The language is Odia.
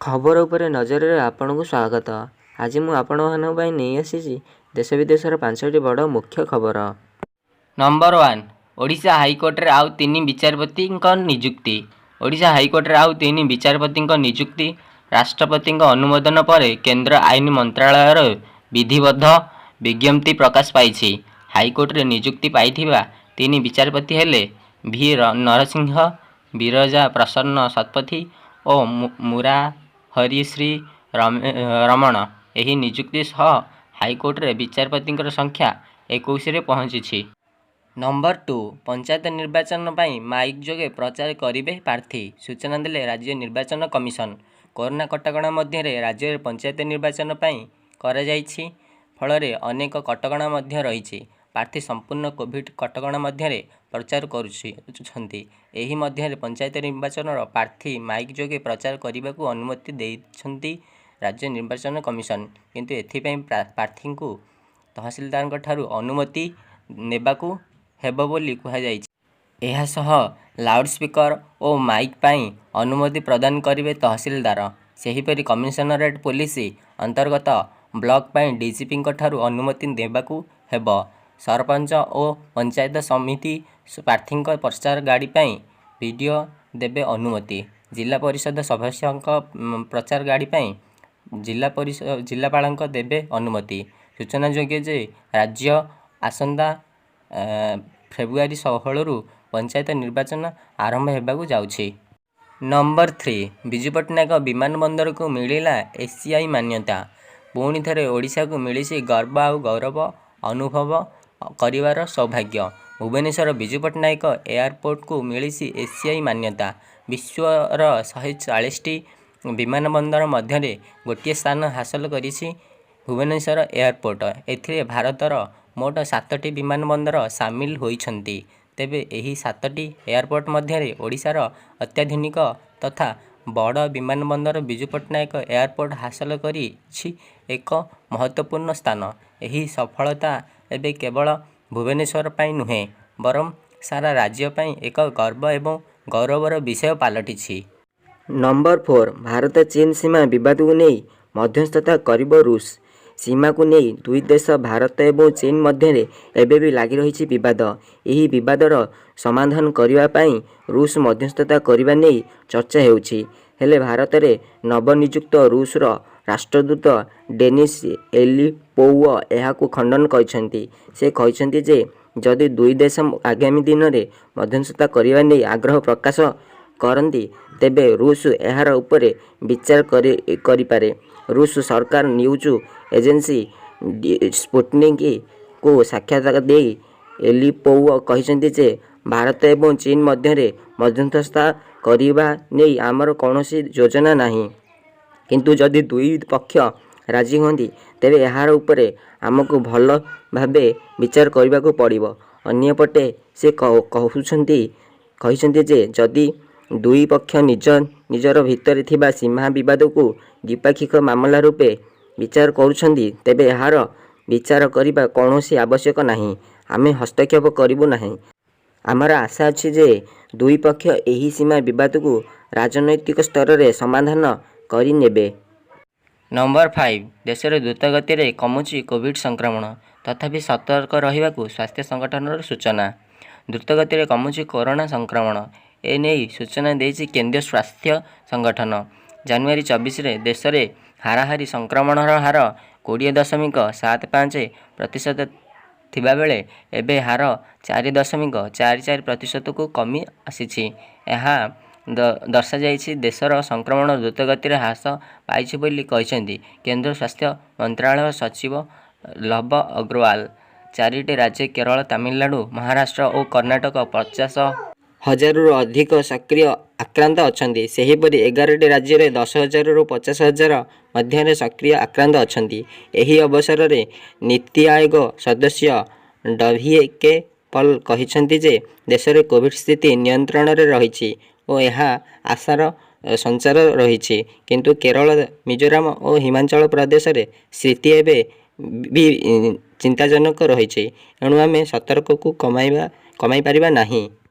ଖବର ଉପରେ ନଜରରେ ଆପଣଙ୍କୁ ସ୍ୱାଗତ। ଆଜି ମୁଁ ଆପଣମାନଙ୍କ ପାଇଁ ନେଇ ଆସିଛି ଦେଶ ବିଦେଶର ପାଞ୍ଚଟି ବଡ଼ ମୁଖ୍ୟ ଖବର। ନମ୍ବର ୱାନ୍, ଓଡ଼ିଶା ହାଇକୋର୍ଟରେ ଆଉ ତିନି ବିଚାରପତିଙ୍କ ନିଯୁକ୍ତି। ଓଡ଼ିଶା ହାଇକୋର୍ଟରେ ଆଉ ତିନି ବିଚାରପତିଙ୍କ ନିଯୁକ୍ତି ରାଷ୍ଟ୍ରପତିଙ୍କ ଅନୁମୋଦନ ପରେ କେନ୍ଦ୍ର ଆଇନ ମନ୍ତ୍ରାଳୟର ବିଧିବଦ୍ଧ ବିଜ୍ଞପ୍ତି ପ୍ରକାଶ ପାଇଛି। ହାଇକୋର୍ଟରେ ନିଯୁକ୍ତି ପାଇଥିବା ତିନି ବିଚାରପତି ହେଲେ ଭି ନରସିଂହ, ବିରଜା ପ୍ରସନ୍ନ ଶତପଥୀ ଓ ମୁରାହରି ଶ୍ରୀ ରମଣ। ଏହି ନିଯୁକ୍ତି ସହ ହାଇକୋର୍ଟରେ ବିଚାରପତିଙ୍କ ସଂଖ୍ୟା 21ରେ ପହଞ୍ଚିଛି। ନମ୍ବର ଟୁ, ପଞ୍ଚାୟତ ନିର୍ବାଚନ ପାଇଁ ମାଇକ ଯୋଗେ ପ୍ରଚାର କରିବେ ପ୍ରାର୍ଥୀ, ସୂଚନା ଦେଲେ ରାଜ୍ୟ ନିର୍ବାଚନ କମିଶନ। କରୋନା କଟକଣା ମଧ୍ୟରେ ରାଜ୍ୟରେ ପଞ୍ଚାୟତ ନିର୍ବାଚନ ପାଇଁ କରାଯାଇଛି। ଫଳରେ ଅନେକ କଟକଣା ମଧ୍ୟ ରହିଛି। ପ୍ରାର୍ଥୀ ସମ୍ପୂର୍ଣ୍ଣ କୋଭିଡ କଟକଣା ମଧ୍ୟରେ ପ୍ରଚାର କରୁଛନ୍ତି। ଏହି ମଧ୍ୟରେ ପଞ୍ଚାୟତ ନିର୍ବାଚନର ପ୍ରାର୍ଥୀ ମାଇକ ଯୋଗେ ପ୍ରଚାର କରିବାକୁ ଅନୁମତି ଦେଇଛନ୍ତି ରାଜ୍ୟ ନିର୍ବାଚନ କମିଶନ। କିନ୍ତୁ ଏଥିପାଇଁ ପ୍ରାର୍ଥୀଙ୍କୁ ତହସିଲଦାରଙ୍କ ଠାରୁ ଅନୁମତି ନେବାକୁ ହେବ ବୋଲି କୁହାଯାଇଛି। ଏହାସହ ଲାଉଡସ୍ପିକର ଓ ମାଇକ ପାଇଁ ଅନୁମତି ପ୍ରଦାନ କରିବେ ତହସିଲଦାର। ସେହିପରି କମିଶନରେଟ ପୋଲିସ ଅନ୍ତର୍ଗତ ବ୍ଲକ ପାଇଁ ଡିଜିପିଙ୍କ ଠାରୁ ଅନୁମତି ନେବାକୁ ହେବ। ସରପଞ୍ଚ ଓ ପଞ୍ଚାୟତ ସମିତି ପ୍ରାର୍ଥୀଙ୍କ ପ୍ରଚାର ଗାଡ଼ି ପାଇଁ ବିଡିଓ ଦେବେ ଅନୁମତି। ଜିଲ୍ଲା ପରିଷଦ ସଦସ୍ୟଙ୍କ ପ୍ରଚାର ଗାଡ଼ି ପାଇଁ ଜିଲ୍ଲାପାଳଙ୍କ ଦେବେ ଅନୁମତି। ସୂଚନାଯୋଗ୍ୟ ଯେ, ରାଜ୍ୟ ଆସନ୍ତା ଫେବୃଆରୀ 16ରୁ ପଞ୍ଚାୟତ ନିର୍ବାଚନ ଆରମ୍ଭ ହେବାକୁ ଯାଉଛି। ନମ୍ବର ଥ୍ରୀ, ବିଜୁ ପଟ୍ଟନାୟକ ବିମାନବନ୍ଦରକୁ ମିଳିଲା ଏସିଆଇ ମାନ୍ୟତା। ପୁଣି ଥରେ ଓଡ଼ିଶାକୁ ମିଳିଛି ଗର୍ବ ଆଉ ଗୌରବ ଅନୁଭବ କରିବାର ସୌଭାଗ୍ୟ। ଭୁବନେଶ୍ୱର ବିଜୁ ପଟ୍ଟନାୟକ ଏୟାରପୋର୍ଟକୁ ମିଳିଛି ଏସିଆଇ ମାନ୍ୟତା। ବିଶ୍ୱର 140ଟି ବିମାନବନ୍ଦର ମଧ୍ୟରେ ଗୋଟିଏ ସ୍ଥାନ ହାସଲ କରିଛି ଭୁବନେଶ୍ୱର ଏୟାରପୋର୍ଟ। ଏଥିରେ ଭାରତର ମୋଟ ସାତଟି ବିମାନବନ୍ଦର ସାମିଲ ହୋଇଛନ୍ତି। ତେବେ ଏହି ସାତଟି ଏୟାରପୋର୍ଟ ମଧ୍ୟରେ ଓଡ଼ିଶାର ଅତ୍ୟାଧୁନିକ ତଥା ବଡ଼ ବିମାନବନ୍ଦର ବିଜୁ ପଟ୍ଟନାୟକ ଏୟାରପୋର୍ଟ ହାସଲ କରିଛି ଏକ ମହତ୍ତ୍ୱପୂର୍ଣ୍ଣ ସ୍ଥାନ। ଏହି ସଫଳତା ଏବେ କେବଳ ଭୁବନେଶ୍ୱର ପାଇଁ ନୁହେଁ ବରଂ ସାରା ରାଜ୍ୟ ପାଇଁ ଏକ ଗର୍ବ ଏବଂ ଗୌରବର ବିଷୟ ପାଲଟିଛି। ନମ୍ବର ଫୋର, ଭାରତ-ଚୀନ ସୀମା ବିବାଦକୁ ନେଇ ମଧ୍ୟସ୍ଥତା କରିବ ଋଷ। ସୀମାକୁ ନେଇ ଦୁଇ ଦେଶ ଭାରତ ଏବଂ ଚୀନ ମଧ୍ୟରେ ଏବେବି ଲାଗି ରହିଛି ବିବାଦ। ଏହି ବିବାଦର ସମାଧାନ କରିବା ପାଇଁ ଋଷ ମଧ୍ୟସ୍ଥତା କରିବା ନେଇ ଚର୍ଚ୍ଚା ହେଉଛି। ହେଲେ ଭାରତରେ ନବନିଯୁକ୍ତ ଋଷର ରାଷ୍ଟ୍ରଦୂତ ଡେନିସ ଏଲିପୋୱ ଏହାକୁ ଖଣ୍ଡନ କରିଛନ୍ତି। ସେ କହିଛନ୍ତି ଯେ, ଯଦି ଦୁଇ ଦେଶ ଆଗାମୀ ଦିନରେ ମଧ୍ୟସ୍ଥତା କରିବା ନେଇ ଆଗ୍ରହ ପ୍ରକାଶ କରନ୍ତି ତେବେ ଋଷ ଏହାର ଉପରେ ବିଚାର କରିପାରେ। ଋଷ ସରକାର ନ୍ୟୁଜ ଏଜେନ୍ସି ସ୍ପୁଟନିକକୁ ସାକ୍ଷାତକାର ଦେଇ ଏଲିପୋୱ କହିଛନ୍ତି ଯେ, ଭାରତ ଏବଂ ଚୀନ ମଧ୍ୟରେ ମଧ୍ୟସ୍ଥତା କରିବା ନେଇ ଆମର କୌଣସି ଯୋଜନା ନାହିଁ। କିନ୍ତୁ ଯଦି ଦୁଇ ପକ୍ଷ ରାଜି ହୁଅନ୍ତି ତେବେ ଏହାର ଉପରେ ଆମକୁ ଭଲ ଭାବେ ବିଚାର କରିବାକୁ ପଡ଼ିବ। ଅନ୍ୟପଟେ ସେ କହିଛନ୍ତି ଯେ, ଯଦି ଦୁଇ ପକ୍ଷ ନିଜ ନିଜର ଭିତରେ ଥିବା ସୀମା ବିବାଦକୁ ଦ୍ୱିପାକ୍ଷିକ ମାମଲା ରୂପେ ବିଚାର କରୁଛନ୍ତି ତେବେ ଏହାର ବିଚାର କରିବା କୌଣସି ଆବଶ୍ୟକ ନାହିଁ। ଆମେ ହସ୍ତକ୍ଷେପ କରିବୁ ନାହିଁ। ଆମର ଆଶା ଅଛି ଯେ, ଦୁଇ ପକ୍ଷ ଏହି ସୀମା ବିବାଦକୁ ରାଜନୈତିକ ସ୍ତରରେ ସମାଧାନ କରିନେବେ। ନମ୍ବର ଫାଇଭ, ଦେଶରେ ଦ୍ରୁତ ଗତିରେ କମୁଛି କୋଭିଡ ସଂକ୍ରମଣ, ତଥାପି ସତର୍କ ରହିବାକୁ ସ୍ୱାସ୍ଥ୍ୟ ସଂଗଠନର ସୂଚନା। ଦ୍ରୁତ ଗତିରେ କମୁଛି କରୋନା ସଂକ୍ରମଣ। ଏନେଇ ସୂଚନା ଦେଇଛି କେନ୍ଦ୍ର ସ୍ୱାସ୍ଥ୍ୟ ସଂଗଠନ। ଜାନୁଆରୀ 24ରେ ଦେଶରେ ହାରାହାରି ସଂକ୍ରମଣର ହାର 20.75% ଥିବାବେଳେ ଏବେ ହାର 4.44%କୁ କମି ଆସିଛି। ଏହା ଦର୍ଶାଯାଇଛି ଦେଶର ସଂକ୍ରମଣ ଦ୍ରୁତ ଗତିରେ ହ୍ରାସ ପାଇଛି ବୋଲି କହିଛନ୍ତି କେନ୍ଦ୍ର ସ୍ୱାସ୍ଥ୍ୟ ମନ୍ତ୍ରାଳୟ ସଚିବ ଲବ ଅଗ୍ରୱାଲ। ଚାରିଟି ରାଜ୍ୟ କେରଳ, ତାମିଲନାଡୁ, ମହାରାଷ୍ଟ୍ର ଓ କର୍ଣ୍ଣାଟକ 50 ହଜାରରୁ ଅଧିକ ସକ୍ରିୟ ଆକ୍ରାନ୍ତ ଅଛନ୍ତି। ସେହିପରି 11ଟି ରାଜ୍ୟରେ 10 ହଜାରରୁ 50 ହଜାର ମଧ୍ୟରେ ସକ୍ରିୟ ଆକ୍ରାନ୍ତ ଅଛନ୍ତି। ଏହି ଅବସରରେ ନୀତି ଆୟୋଗ ସଦସ୍ୟ ଡ ଭିକେ ପଲ କହିଛନ୍ତି ଯେ, ଦେଶରେ କୋଭିଡ ସ୍ଥିତି ନିୟନ୍ତ୍ରଣରେ ରହିଛି ଓ ଏହା ଆଶାର ସଞ୍ଚାର ରହିଛି। କିନ୍ତୁ କେରଳ, ମିଜୋରାମ ଓ ହିମାଚଳ ପ୍ରଦେଶରେ ସ୍ଥିତି ଏବେ ବି ଚିନ୍ତାଜନକ ରହିଛି। ଏଣୁ ଆମେ ସତର୍କକୁ କମାଇପାରିବା ନାହିଁ।